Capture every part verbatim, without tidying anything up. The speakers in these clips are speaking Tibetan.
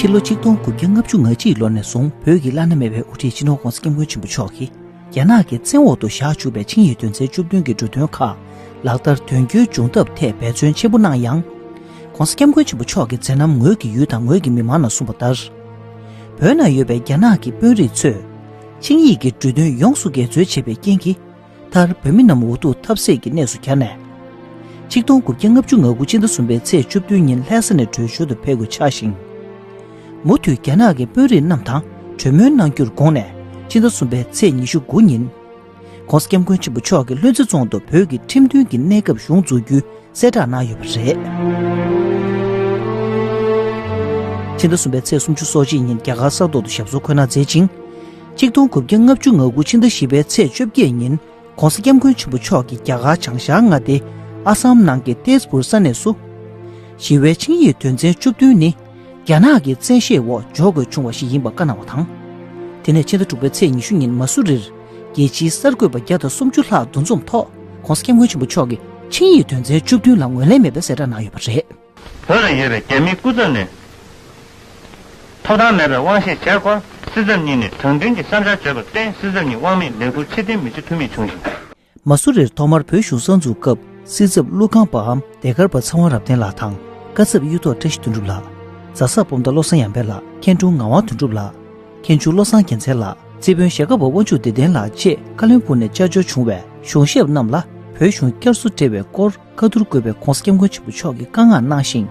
ཕྱི་ལོ་ཆིག་སྟོང་དགུ་བརྒྱ་ལྔ་བཅུ་ང་གཅིག་ལོ་ནས་བཟུང་བོད་ཀྱི་བླ་ན་མེད་པའི་དབུ་ཁྲིད་སྤྱི་ནོར་༸གོང་ས་༸སྐྱབས་མགོན་ཆེན་པོ་མཆོག་གིས་རྒྱ་ནག་གི་བཙན་འོག་ཏུ་བཞག་བཅུག་པའི་ཆིངས་ཡིག་དོན་ཚན་བཅུ་བདུན་གྱི་འབྲུ་དོན་ཁག་ལག་བསྟར་དོན་འཁྱོལ་འབྱུང་ཐབས་ཐད་འབད་བརྩོན་ཆེན་པོ་གནང་ཡང་། ༸གོང་ས་༸སྐྱབས་མགོན་ཆེན་པོ་མཆོག་གི་མཛད་རྣམ་ངོས་ཀྱི་ཡུལ་དང་ངོས་ཀྱི་མི་མང་ནང་གསུངས་པ་ལྟར། བོད་ནང་ཡོད་པའི་རྒྱ་ནག་གི་དཔོན་རིགས་ཚོས་ཆིངས་ཡིག་གི་འབྲུ་དོན་ཡོངས་སུ་འགལ་འཛོལ་བྱས་པའི་རྐྱེན་གྱིས། མཐར་བོད་མི་རྣམས་འུ་ཐུག་ཐབས་ཟད་ཀྱི་གནས་སུ་གྱར་ནས། ཆིག་སྟོང་དགུ་བརྒྱ་ལྔ་བཅུ་ང་དགུ་ཕྱི་ཟླ་གསུམ་པའི་ཚེས་བཅུ་བདུན་ཉིན་ལྷ་ས་ནས་བྲོས་བྱོལ་དུ་ཕེབས་དགོས་ཆགས་ཤིང་། མུ་མཐུད་རྒྱ་ནག་གི་དཔོན་རིགས་རྣམས་དང་གྲོས་མོལ་གནང་རྒྱུར་དགོངས་ནས། ཕྱི་ཟླ་གསུམ་པའི་ཚེས་ཉི་ཤུ་དགུ་ཉིན། ༸གོང་ས་༸སྐྱབས་མགོན་ཆེན་པོ་མཆོག་གིས་ལྷུན་རྩེ་རྫོང་དུ་བོད་ཀྱི་ཁྲིམས་མཐུན་གྱི་གནས་སྐབས་གཞུང་འཛུགས་རྒྱུའི་གསལ་བསྒྲགས་གནང་ཡོད་པ་རེད། ཕྱི་ཟླ་གསུམ་པའི་ཚེས་སུམ་ཅུ་སོ་གཅིག་ཉིན་རྒྱ་གར་ས་ཐོག་ཏུ་ཞབས་སོར་འཁོད་གནང་མཛད་ཅིང་། ཆིག་སྟོང་དགུ་བརྒྱ་ལྔ་བཅུ་ང་དགུ་ཕྱི་ཟླ་བཞི་པའི་ཚེས་བཅོ་བརྒྱད་ཉིན་༸གོང་ས་༸སྐྱབས་མགོན་ཆེན་པོ་མཆོག་གིས་རྒྱ་གར་བྱང་ཤར་མངའ་སྡེ་ཨ་སམ་ནང་གི་ཏེས་པུར་ས་གནས་སུ། ཞི་བའི་ཆིངས་ཡིག་དོན་ཚན་བཅུ་བདུན་ནི། རྒྱ་ནག་གི་བཙན་ཤེད་འོག་འཇོག་དགོས་བྱུང་བ་ཞིག་ཡིན་པ་བཀའ་གནང་བ་དང་། དེ་ནས་ཕྱི་ཟླ་དྲུག་པའི་ཚེས་ཉི་ཤུ་ཉིན་མ་སུ་རིར། རྒྱལ་སྤྱིའི་གསར་འགོད་པ་བརྒྱ་དང་སུམ་ཅུ་ལྷག་འདུ་འཛོམས་ཐོག་༸གོང་ས་༸སྐྱབས་མགོན་ཆེན་པོ་མཆོག་གིས་ཆིངས་ཡིག་དོན་ཚན་བཅུ་བདུན་ལ་ངོས་ལེན་མེད་པའི་གསལ་བསྒྲགས་གནང་ཡོད་པ་རེད། བོད་ལ་ཡོད་པའི་རྒྱ་མིའི་སྐུ་ཚབ་ནས་ཐོབ་ཐང་མེད་པའི་དབང་ཤེད་བྱས་སྐོར་སྲིད་ཚབ་གཉིས་ནས་དྲང་བདེན་གྱི་བསམ་འཆར་བརྗོད་པར་བརྟེན། སྲིད་ཚབ་གཉིས་དབང་མེད་ལས་ཁུར་ཕྱིར་འཐེན་མི་བྱེད་ཐུབ་མེད་བྱུང་ཞིང་། མ་སུ་རིར་ཐོག་མར་བོད་གཞུང་གསར་འཛུགས་སྐབས་སྲིད་ཚབ་ཀླུ་ཁང་པའམ་ལྡན་སྐར་པ་ཚེ་དབང་རབ་བརྟན་ལགས་དང་། བཀའ་ཚབ་གཡུ་ཐོག་བཀྲ་ཤིས་དོན་གྲུབ་ལགས། ཛ་སག་སྤོམ་མདའ་བློ་བཟང་ཡར་འཕེལ་ལགས། མཁན་དྲུང་ངག་དབང་དོན་གྲུབ་ལགས། མཁན་ཆུང་བློ་བཟང་རྒྱལ་མཚན་ལགས། རྩིས་དཔོན་ཞྭ་སྒབ་པ་དབང་ཕྱུག་བདེ་ལྡན་ལགས་བཅས་བཀའ་བློན་སྦུག་ནས་བཅར་འབྱོར་བྱུང་བའི་གཞུང་ཞབས་རྣམས་ལ་བོད་གཞུང་བསྐྱར་གསོ་སྤྲད་པའི་སྐོར་བཀའ་བསྡུར་དགོས་པའི་༸གོང་ས་༸སྐྱབས་མགོན་ཆེན་པོ་མཆོག་གིས་བཀའ་མངགས་གནང་ཞིང་།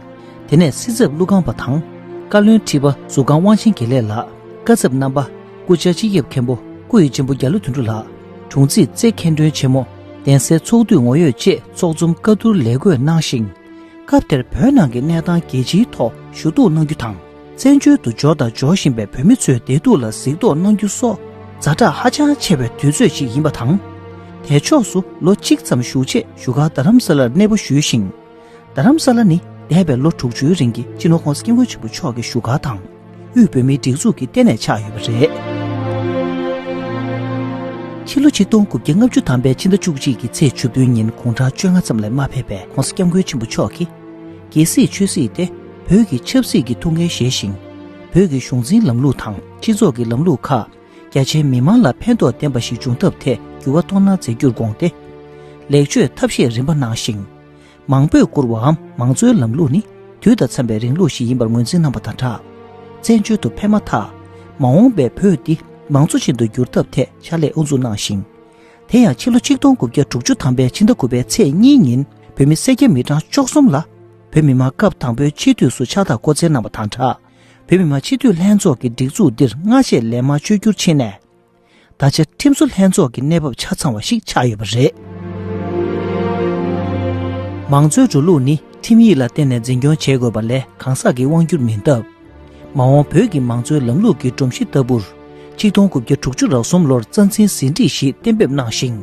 དེ་ནས་སྲིད་ཚབ་ཀླུ་ཁང་པ་དང་། བཀའ་བློན་ཁྲི་པ་ཟུར་ཁང་དབང་ཆེན་དགེ་ལེགས་ལགས། བཀའ་ཚབ་རྣམ་པ། སྐུ་བཅར་སྤྱི་ཁྱབ་མཁན་པོ་སྐུ་ཡི་ཆེན་པོ་རྒྱ་ལོ་དོན་གྲུབ་ལགས། དྲུང་འཚིག་རྩེ་མཁན་དྲུང་ཆེན་མོ། གདན་སའི་ཚོགས་འཐུས་ངོ་ཡོད་བཅས་ཚོགས་འཛོམས་བཀའ་བསྡུར་ལས་འགོད་གནང་ཞིང་། སྐབས་དེར་བོད་ནང་གི་གནས་སྟངས་རྒྱལ་སྤྱིའི་ཐོག་ཞུ་གཏུག་གནང་རྒྱུ་དང་། བཙན་བྱོལ་དུ་འབྱོར་དང་འབྱོར་བཞིན་པའི་བོད་མི་ཚོའི་བདེ་སྡུག་ལ་གཟིགས་རྟོག་གནང་རྒྱུ་སོགས་ཛ་དྲག་ཧ་ཅང་ཆེ་བའི་དུས་ཚོད་ཅིག་ཡིན་པ་དང་། དེ་ཕྱོགས་སུ་ལོ་གཅིག་ཙམ་བཞུགས་རྗེས་བཞུགས་སྒར་རྡ་རམ་ས་ལར་གནས་སྤོ་ཞུས་ཤིང་། རྡ་རམ་ས་ལ་ནི་འདས་པའི་ལོ་དྲུག་ཅུའི་རིང་གི་སྤྱི་ནོར་༸གོང་ས་༸སྐྱབས་མགོན་ཆེན་པོ་མཆོག་གི་བཞུགས་སྒར་དང་། དབུས་བོད་མིའི་སྒྲིག་འཛུགས་ཀྱི་ལྟེ་གནས་ཆགས་ཡོད་པ་རེད། ཕྱི་ལོ་ཆིག་སྟོང་དགུ་བརྒྱ་ལྔ་བཅུ་ཐམ་པའི་ཕྱི་ཟླ་བཅུ་གཅིག་གི་ཚེས་བཅུ་བདུན་ཉིན་དགུང་གྲངས་བཅོ་ལྔ་ཙམ་ལས་མ་ཕེབས་པའི་༸གོང་ས་༸སྐྱབས་མགོན་ཆེན་པོ་མཆོག་གིས། རྒྱལ་སྲིད་ཆོས་སྲིད་དེ་བོད་ཀྱི་ཆབ་སྲིད་ཀྱི་ཐུགས་འགན་བཞེས་ཤིང་། བོད་ཀྱི་གཞུང་འཛིན་ལམ་ལུགས་དང་སྤྱི་ཚོགས་ཀྱི་ལམ་ལུགས་ཁག་རྒྱ་ཆེའི་མི་མང་ལ་ཕན་ཐོགས་ལྡན་པ་ཞིག་འབྱུང་ཐབས་ཐད་འགྱུར་བ་གཏོང་གནང་མཛད་རྒྱུར་དགོངས་ཏེ། ལེགས་བཅོས་ཐབས་ཤེས་རིམ་པ་གནང་ཞིང་། མང་པོས་བཀུར་བའམ་མང་གཙོའི་ལམ་ལུགས་ནི་དུས་དང་འཚམ་པའི་རིང་ལུགས་ཤིག་ཡིན་པར་ངོས་འཛིན་གནང་པ་དང་སྦྲགས། བཙན་བྱོལ་དུ་ཕེབས་མ་ཐག་མ་འོངས་པའི་བོད་འདི་མང་གཙོ་ཅན་དུ་འགྱུར་ཐབས་ཐད་ཕྱག་ལས་དབུ་འཛུགས་གནང་ཞིང་། དེ་ཡང་ཕྱི་ལོ་ཆིག་སྟོང་དགུ་བརྒྱ་དྲུག་ཅུ་ཐམ་པའི་ཕྱི་ཟླ་དགུ་པའི་ཚེས་གཉིས་ཉིན་བོད་མི་སེར་སྐྱ་མི་གྲངས་བཅུ་གསུམ་ལ་བོད་མི་མང་སྐབས་དང་པོའི་སྤྱི་འཐུས་སུ་ཕྱག་རྟགས་བསྐོ་སྩལ་གནང་བ་དང་སྦྲགས། བོད་མི་མང་སྤྱི་འཐུས་ལྷན་ཚོགས་ཀྱི་སྒྲིག་འཛུགས་འདིར་སྔ་རྗེས་ལན་མང་བཅོས་བསྒྱུར་ཕྱིན་ནས། ད་ཆ་ཁྲིམས་བཟོ་ལྷན་ཚོགས་ཀྱི་གནས་བབ་ཆ་ཚང་བ་ཞིག་ཆགས་ཡོད་པ་རེད། མང་གཙོའི་འགྲོ་ལུགས་ནི་ཁྲིམས་ཡིག་ལ་བརྟེན་ནས་འཛིན་སྐྱོང་བྱེད་དགོས་པ་ལས་གང་ཟག་གི་དབང་སྒྱུར་མིན་སྟབས། མ་འོངས་བོད་ཀྱི་མང་གཙོའི་ལམ་ལུགས་ཀྱི་སྒྲོམ་གཞི་ལྟ་བུར། ཆིག་སྟོང་དགུ་བརྒྱ་དྲུག་ཅུ་རེ་གསུམ་ལོར་རྩ་འཛིན་ཟིན་བྲིས་ཤིག་གཏན་འབེབས་གནང་ཞིང་།